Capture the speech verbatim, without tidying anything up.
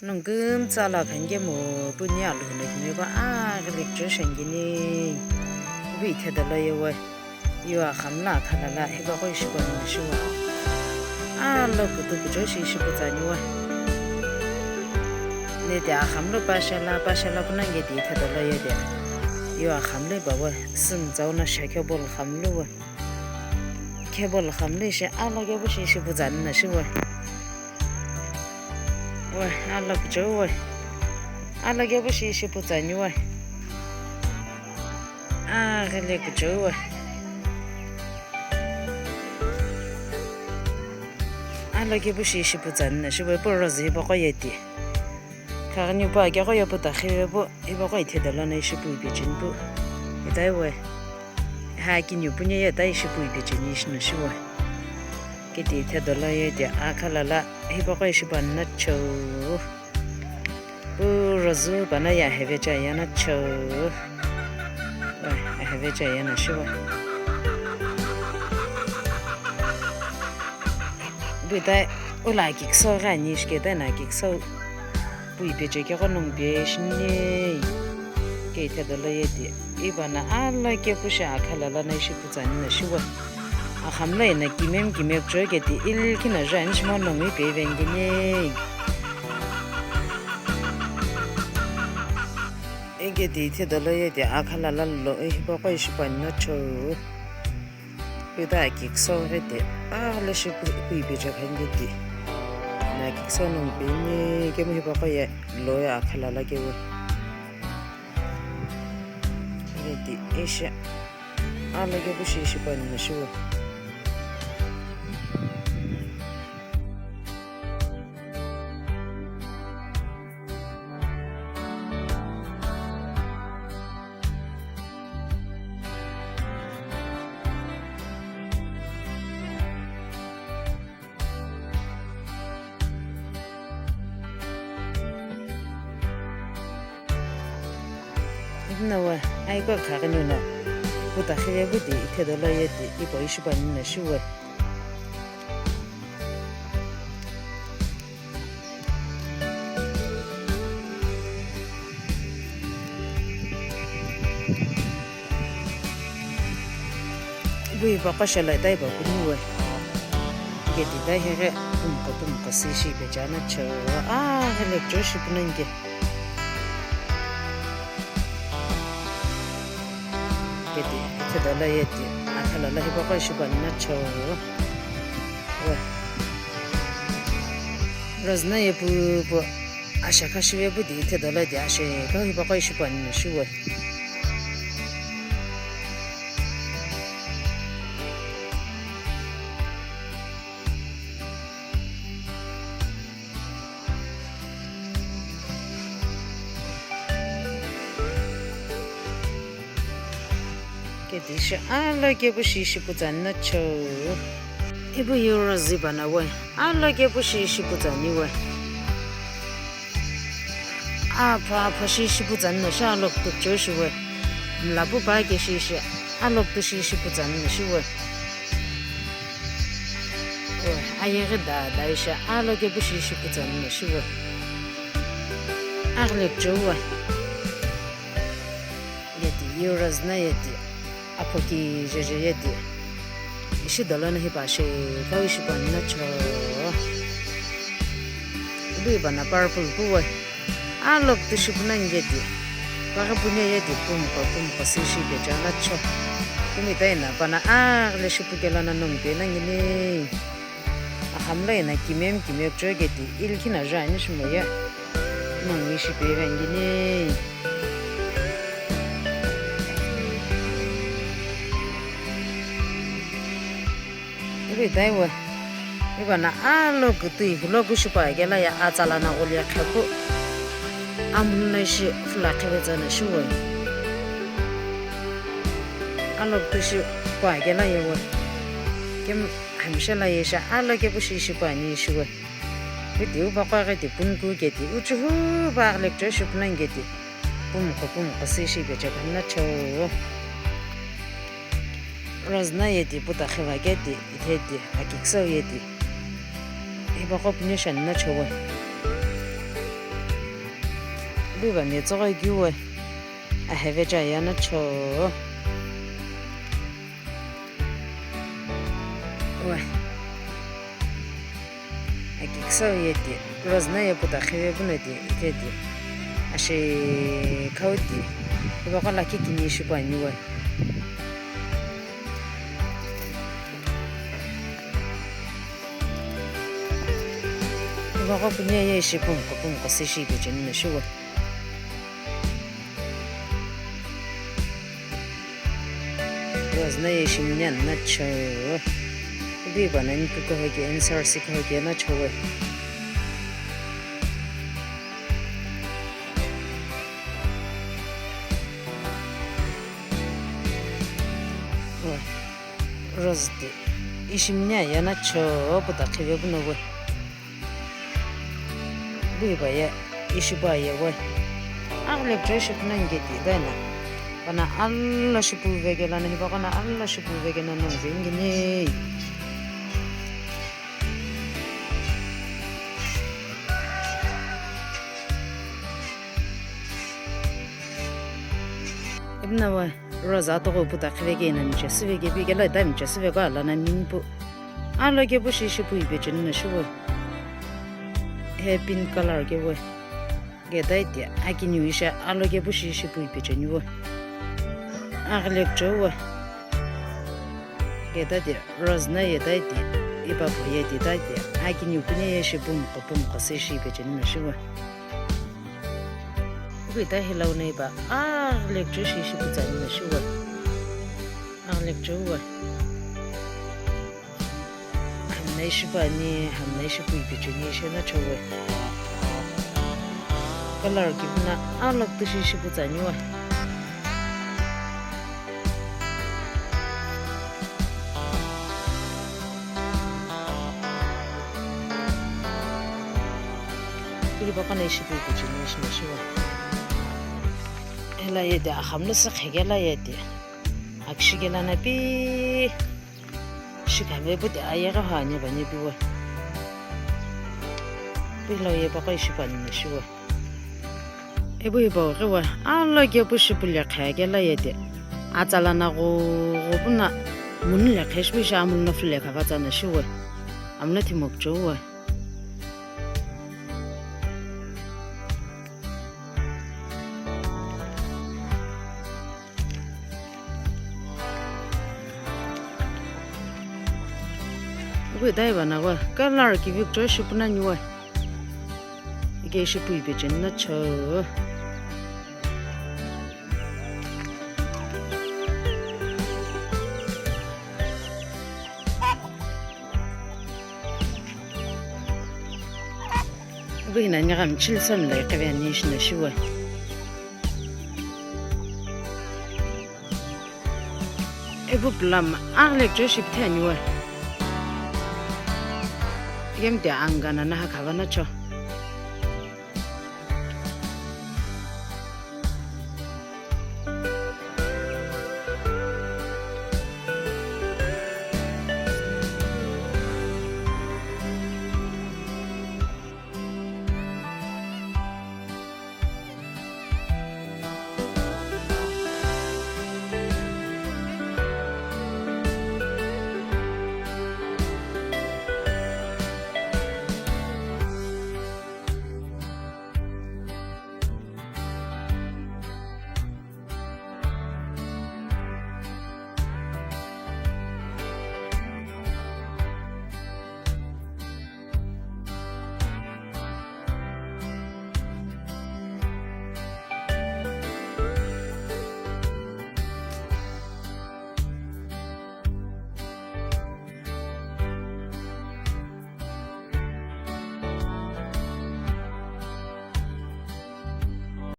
Nongu kümtsa lo khani kemu puni alu hino kimiye pa aghili kuchou shi ani kini. Ipu itheda lo ye we. Yo akhamla akhalala hipaqo ishi puni na shi we. Alo kutu kuchou shi ishi putsa ani we. Neti akhamlu pashala, pashala puna ngeti itheda lo ye de. Yo akhamlu pa we. Sümtsa una shakhe bol khamlu we. Khebol khamlu ishi alo kepu shi ishi putsa ani na shi we. We, alo kuchou we. Alo kepu shi ishi putsa ani we. Aghili kuchou we. Alo kepu shi ishi putsa ani na shi we, pu Rose hipaqo ye ti. Khaghi nipu akeghi ye pu takhive pu, hipaqo itheda lono ishi pu ipi cheni pu. Itai we. Ha kini puni ye ta ishi pu ipi cheni ishi na shi we. Kiti itheda lo ye ti akhalala, hipaqo ishi puni na chou. Pu Rose pana ye aheve cha ye na chou. We, aheve cha ye na shi we. Ipu ita ula kikso ghi ani ishi ke ta na kikso. Pu ipi che kegho nongu pi ishi ni. Ke itheda lo ye ti. Ipu na alo kepu shi akhalala na ishi putsa ani na shi we. Akhamla ina kimiyemi kimiye kuchou ke ti ilikhi na ju ani shimo nongu ipi ive ani kini. Ike ti itheda lo ye ti akhalala lo hipaqo ishi puni na chou. Pu ita kikso ghi ti, aghili shi pu, pu ipi che khani ti. Na kikso nongu pi ni kemu hipaqo ye lo ye akhalala kewe. Ye ti ishi alo kepu shi ishi puni na shi we. Ipu no we, aiko khaghi niu no. Pu takhive pu ti itheda lo ye ti, ipo ishi puni na shi we. Ipu hipaqo shala ita ipa puni we. Keti ta heghe pumqo pumqo si shi ipi cha na chou. Aghili kuchou shi puni na ke. Keti, itheda lo ye ti, akhalala hipaqo ishi puni na chou. We. Rose na ye pu pu, asha kha shive pu ti itheda lo ye ti asha kha hipaqo ishi puni na shi we. Keti ishi alo kepu shi ishi putsa ani na chou. Ipu yo Rose pana we, alo kepu shi ishi putsa ani we. Apha apha shi ishi putsa ani na shi alo kutu kuchou shi we. Mlapu pa ke shi ishi alo kutu shi ishi putsa ani na shi we. We, ayeghi da, da ishi alo kepu shi ishi putsa ani na shi we. Aghili kuchou we. Ye ti yo Rose na ye ti. Apho kijeje ye ti. Ishi dolo no hipa shi kau ishi puni na chou. Ipu pana purple pu we. Alo kutu shi puni na ngeti. Paghi puni ye ti pumqo pumqo si shi ipi cha na chou. Kumi ta ina pana aghili shi pu kelo no nongu pi na ngini. Akhamla ina kimiyemi kimiye kuchou ke ti ilikhi na ju ani shimo ye. Nongu ishi pi ive ani kini. Ipu ita we. Ipu na alo kutu ihulo kushipa kela ye atsala na ghuli qhepu. Amhulu na ishi fula qheve tsa na shi we. Alo kutu shipa kela ye we. Kemu hamisha la ye sha alo kepu shi ishi puni shi we. Kiti upaqo ghi ti puniku keti uchuhu pa aghili kuchou shi puni na ngeti. Pumqo pumqo si shi ipi cha puni na chou. Rose na ye ti pu takhive ke ti, ithe ti, akikso ye ti. Hipaqo puni shi ani na chou we. Iba metsüghoi keu we, aheve cha yana cho. We. Aki kisa ye ti, Rose na ye puta khive puno ti, ite ti. Ashe khau ti. Iba qo lakhi kini shipu ani we. Iba qo puno ye ishi pumqo pumqo se shi pe cheni na shi we. Rose na ye ishi minya na cho. Ibi ba nani kuko hoki answer si ko hoki na cho we. Rose ti ishi minya yana cho puta khive puno we. Bui ba ye, ishi ba ye we. Aghile kucho ishi puna nge ti dai na. Pana allo shipu veke lana hiba kona allo shipu veke na no vengini. Ibna we, Rose atogho puta khiveke na michesüveke pi kela dai michesüveko alana minipu. Alo kepu shi shipu ipe cheni na shi we. He pink color ke we. Gedai ti akiniu ishi alo kepu shi shipu ipe cheni we. Aghile kucho we. Gedai ti Rose na yedai ti ipa pu ye ti dai ti akiniu puno ye shipu mqo pumqo se shi ipe cheni na shi we. Ipu ita hilau na ipa aghile kucho shi shipu tsani na shi we. Aghile kucho we. Hamna ishi püani, hamna ishi püipi cheni ishi na cho we. Color kipu na alak tu shi shipu tsani we. Kiri baka na ishi püipi cheni ishi na shi we. Ela yedi ahamlu sü khegela yedi. Akshi kela na pi. Shikha vepu ti ayeghi ho ani vani pi we. Pi lo ye baka ishi püani na shi we. Ipu ipa ghi we, alo kepu shipu le khegela yedi. Atsala na gho gho puna munu le khe shipu ishi amunu no file kha vatsa na shi we. Amunu thimo kucho we. Ipu dai ba na we, color kivi kucho shipu na ni we. Ike shipu ipe cheni na cho. Ipu hina ni gha michili sami la iqhive ani ishi na shi we. Ipu pula ma aghile kucho shipu thi ani we. Ighi mti angana na hakha va na cho.